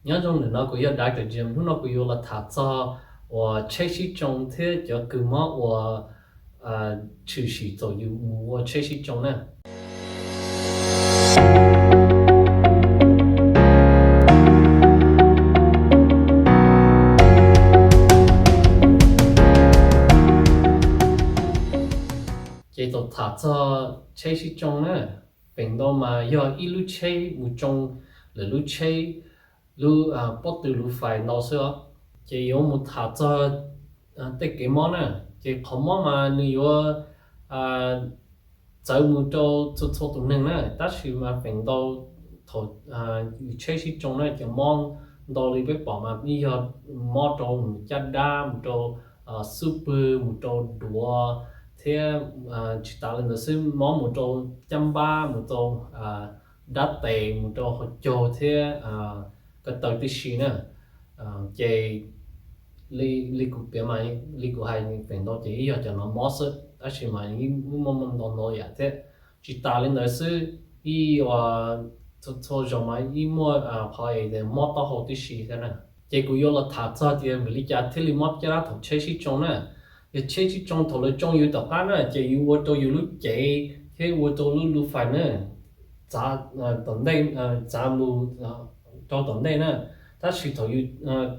Nyob zoo, ntawm no kuv yog Doctor Jim. Hnub no kuv yuav los tham txog uas tsheb sib tsoo thiab cov kws mob uas tshwm sim thaum yus mus ua tsheb sib tsoo na. Ces thaum tham txog tsheb sib tsoo na, feem ntau mas yog ib lub tsheb mus tsoo lwm lub tsheb lub pob tw lub fais ntau xwb os. Ces yuav mus tham txog tej kev mob na, ces qhov mob mas nws yuav txawv mus rau txhua txhua tus neeg na, tab sis mas feem ntau thaum yus tsheb sib tsoo na ces mob ntau li peb pom mas yog mob rau mus caj dab, mus rau xub pwg, mus rau duav, thiab tsis tas li ntawd xwb mob mus rau caj npab, mus rau dab tes, mus rau hauv caug thiab ko taw tib si na. Ces li kuv piav mas, li kuv hais feem ntau ces yog cov no mob xwb, tab sis mas muaj ntau ntau yam thiab. Tsis tas li ntawd xwb, ib txhua zaus mas ib muaj qhov es mob taub hau tib si thiab na. Ces kuv yuav los tham txog tias vim li cas thiaj li mob caj dab thaum tsheb sib tsoo na. Yog tsheb sib tsoo, thaum lawv tsoo yus tom qab na ces yus ua rau yus lub cev thiab ua rau lub lub fais na txav tom ntej, txav mus rau tom ntej na. Tab sis thaum yus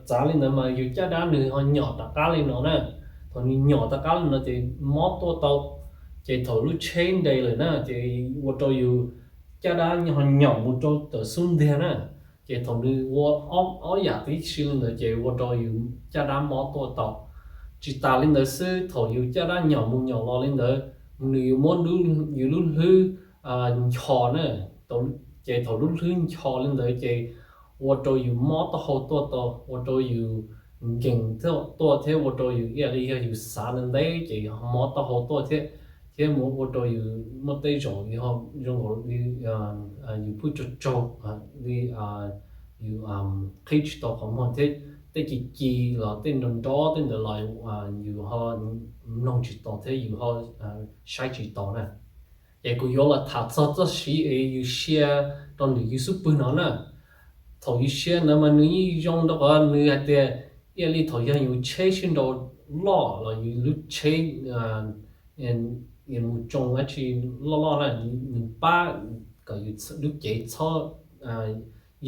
txav li ntawd mas yus caj dab nws ho nyom tom qab li no na. Thaum nws nyom tom qab li no ces mob tuaj tau. Ces thaum lub tsheb nres lawm na ces ua rau yus caj dab ho nyom mus rau tom xub ntiag na. Ces thaum nws ua ob yam tib si li ntawd ces ua rau yus caj dab mob tuaj tau. Tsis tas li ntawd xwb, thaum yus caj dab nyom mus nyom los li ntawd, nws yuav muab yus lub hlwb ncho na. Ces thaum lub hlwb ncho li ntawd ces ua rau yus mob taub hau tuaj tau, ua rau yus nkees tuaj thiab ua rau yus ib yam li yog yus xav ntev ntev ces mob taub hau tuaj thiab. Thiab mus ua rau yus muaj tej zaum zoo nkaus li yus pheej tsaug tsaug li, yus qhib tsis tau qhov muag thiab tej ci ci los tej nrov nrov tej ntawd los yus ho mloog tsis tau thiab yus ho saib tsis tau na. Ces kuv yuav los tham txog txoj siv es yus sia rau ntawm yus xub pwg no na. Thaum yus sia ntawd mas nws yeej zoo rau qhov nws hais tias ib yam li thaum yog yus tsheb sib nraus loj los yus lub tsheb mus tsoo dab tsi loj loj na, nws pab kom yus lub cev txhob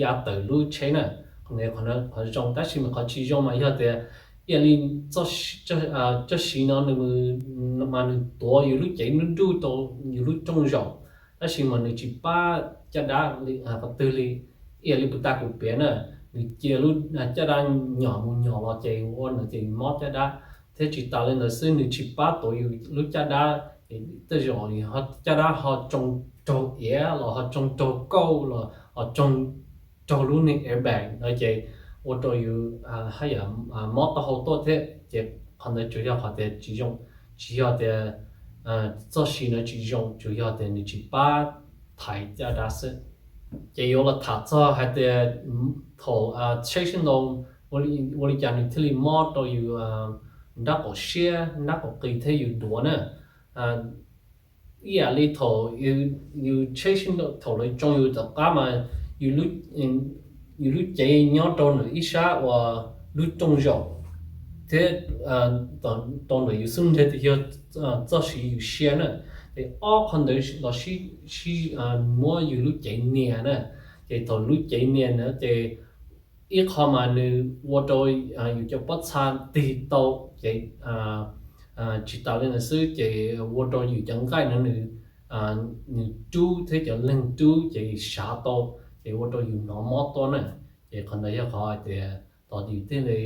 ya tawm lub tsheb na. Qhov zoo, tab sis mas qhov tsis zoo mas yog tias ib yam li txoj siv no mas nws tuav yus lub cev nruj nruj rau yus lub rooj zaum, tab sis mas nws tsis pab caj dab qhov twg li. Ib yam li puas tas kuv piav na, nws cia lub caj dab nyom mus nyom los ces ua no ces mob caj dab, thiab tsis tas li ntawd xwb nws tsis pab tuav yus lub caj dab, tej zaum caj dab ho tsoo raug iav los ho tsoo raug kauj los ho tsoo raug lub niag airbag no ces ua rau yus haj yam mob taub hau tuaj thiab. Ces qhov ntawd tsuas yog qhov tias tsis zoo, tsis yog tias txoj siv no tsis zoo, tsuas yog tias nws tsis pab thaiv caj dab xwb. Ces yuav los tham txog hais tias thaum tsheb sib nraus ua li cas nws thiaj li mob rau yus nrab qaum siab, nrab qaum qis thiab yus duav na. Ib yam li thaum yus tsheb sib nraus, thaum lawv tsoo yus tom qab mas yus lub cev nyob rau ntawm ib sab uas lub rooj zaum thiab rau ntawm yus xub ntiag yog txoj siv yus sia na. Ces ob qhov ntawd los sib muab yus lub cev nias na. Ces thaum lub cev nias na ces ib qho mas nws ua rau yus cov pob txha tig tau, ces tsis tas li ntawd xwb ces ua rau yus cov nqaij no nws nws rub thiab cov leeg rub ces sav tau, ces ua rau yus hnov mob tuaj na. Ces qhov ntawd yog qhov hais tias tos yus thiaj li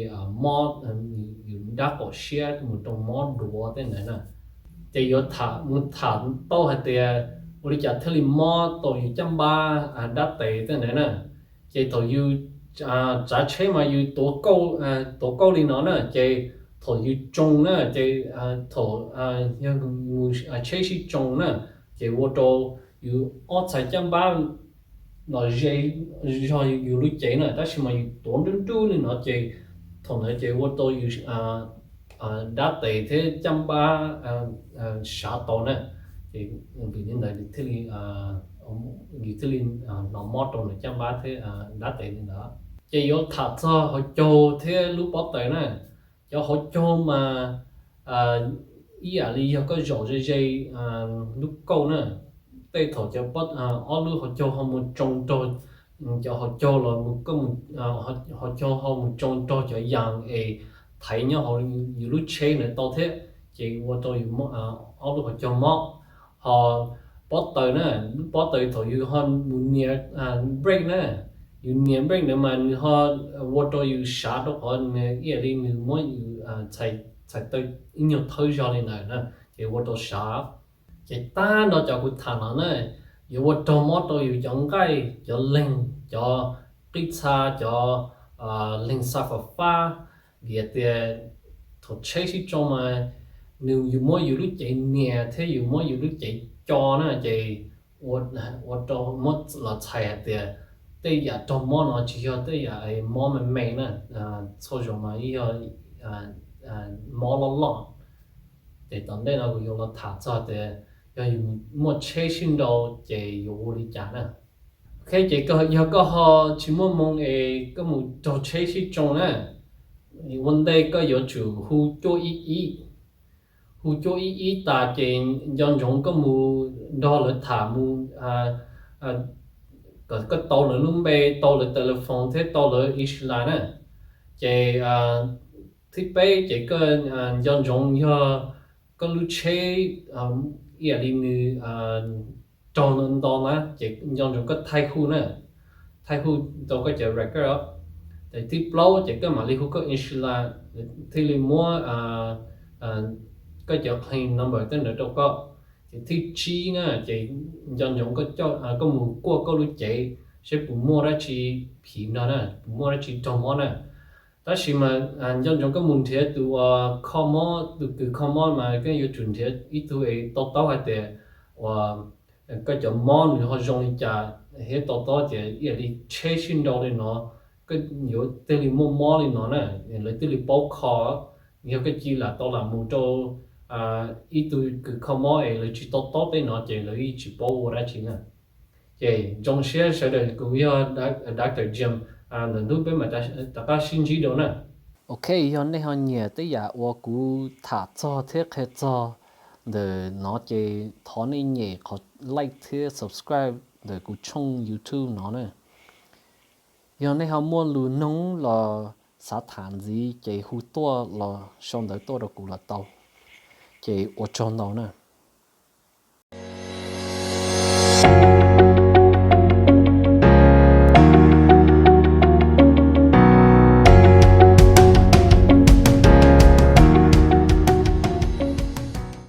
mob, yus nrab qaum siab mus rau mob duav tej ntawd na. Ces yuav tham mus tham tau hais tias ua li cas thiaj li mob tau yus caj npab, dab tes tej ntawd na. Ces thaum yus tsav tsheb mas yus tuav kauj li no na, ces thaum yus tsoo na ces thaum yog mus tsheb sib tsoo na, ces ua rau yus ob txhais caj npab los ze zog yus lub cev na, tab sis mas yus tuav nruj nruj li no ces thaum ntawd ces ua rau yus dab tes thiab caj npab sav tau na. Ces vim li ntawd thiaj li, yus thiaj li hnov mob rau ntawm caj npab thiab dab tes li ntawd. Ces yuav tham txog hauv caug thiab lub pob taws na. Cov hauv caug mas ib yam li yog koj zaum ze ze lub kauj na. Tej thaum cov ob lub hauv caug ho mus tsoo nrog, cov hauv caug los mus, hauv caug ho mus tsoo nrog cov yas es thaiv nyob hauv yus lub tsheb ntawd tau thiab, ces ua rau yus ob lub hauv caug mob. Ho pob taws na, lub pob taws thaum yus ho mus nias brake na, yus nias brake ntawd mas nws ho ua rau yus sav rau qhov nws ib yam li nws muab yus txhais taw ib nyuag thawj zog li ntawd na, ces ua rau sav. Ces tag nrho cov kuv tham no na, yuav ua raug mob rau yus cov nqaij, cov leeg, cov qij txha, cov leeg xa fam fab, vim tias thaum tsheb sib tsoo mas nws, yus muab yus lub cev nias thiab yus muab yus lub cev co na, ces ua rau muab los txhais hais tias tej yam raug mob no tsis yog tej yam mob me me na, txhua zaus mas yog mob loj loj. Ces tom ntej no kuv yuav los tham txog tias yog yus muaj tsheb sib nrau ces yuav ua li cas na. Ok, ces yog koj ho tsis muaj moo es koj mus raug tsheb sib tsoo na, ua ntej koj yuav tsum hu cuaj ib ib. Hu cuaj ib ib tas ces nco ntsoov koj mus nrog lawv tham mus, kom koj tau lawv lub npe, tau lawv telephone thiab tau lawv insurance na. Ces thib peb ces koj nco ntsoov yog koj lub tsheb ib yam li nws raug nto na, ces nco ntsoov koj thaij hu na, thaij hu rau koj cov record. Ces thib plaub ces koj mam li hu koj insurance thiaj li muab koj cov claim number tej ntawd rau koj. Ces thib tsib na ces nco ntsoov koj mus kuaj koj lub cev seb puas muaj dab tsi phiv nrog na, puas muaj dab tsi raug mob na. Tab sis mas nco ntsoov koj mus nrhiav tus uas kho mob, tus kws kho mob mas koj yuav tsum nrhiav ib tug es to taub hais tias uas koj cov mob nws ho zoo li cas thiab to taub tias ib yam li tsheb sib nrau li no, koj yuav thiaj li muaj mob li no na, lawv thiaj li paub kho. Yog koj cia li lam tau lam mus rau ib tug kws kho mob es lawv tsis to taub tej no ces lawv yeej tsis paub ua dab tsi na. Ces zoo siab sawv daws, kuv yog Doctor Jim, ntawm hnub peb mam rov qab sib ntsib dua na. Ok, yog nej ho nyiam tej yam uas kuv tham txog thiab qhia txog ntawm no ces thov nej nyem qhov like thiab subscribe ntawm kuv tshooj YouTube no na. Yog nej ho muaj lus noog los xav tham ntxiv ces hu tuaj los sau ntawv tuaj rau kuv los tau. Ces ua tsaug ntau na.